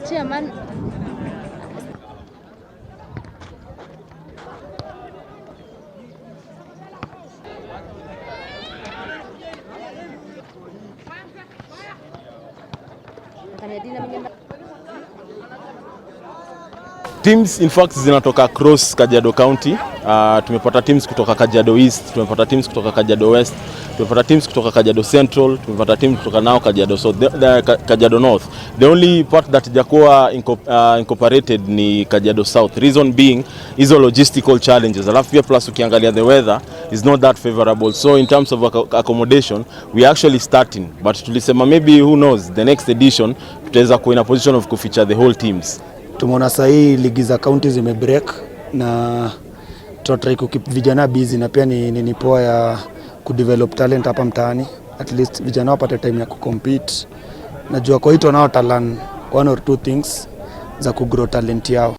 Chairman. Teams in fact zinatoka across Kajiado County. Tumepata teams kutoka Kajiado East, tumepata teams kutoka Kajiado West, tumepata teams kutoka Kajiado Central, tumepata teams kutoka nao Kajiado South, Kajiado North. The only part that haijakuwa incorporated ni Kajiado South. Reason being hizo logistical challenges. Alafu pia plus ukiangalia the weather is not that favorable. So in terms of accommodation, we are actually starting, but tulisema maybe, who knows, the next edition tutaweza kuwa in a position of kufeature the whole teams. Tumeona sahii ligi za county zimebreak na tunatry kukeep vijana busy na pia ni poa ya kudevelop talent hapa mtaani, at least vijana wapate time ya kucompete. Najua kwa hii nao wata learn one or two things za kugrow talent yao.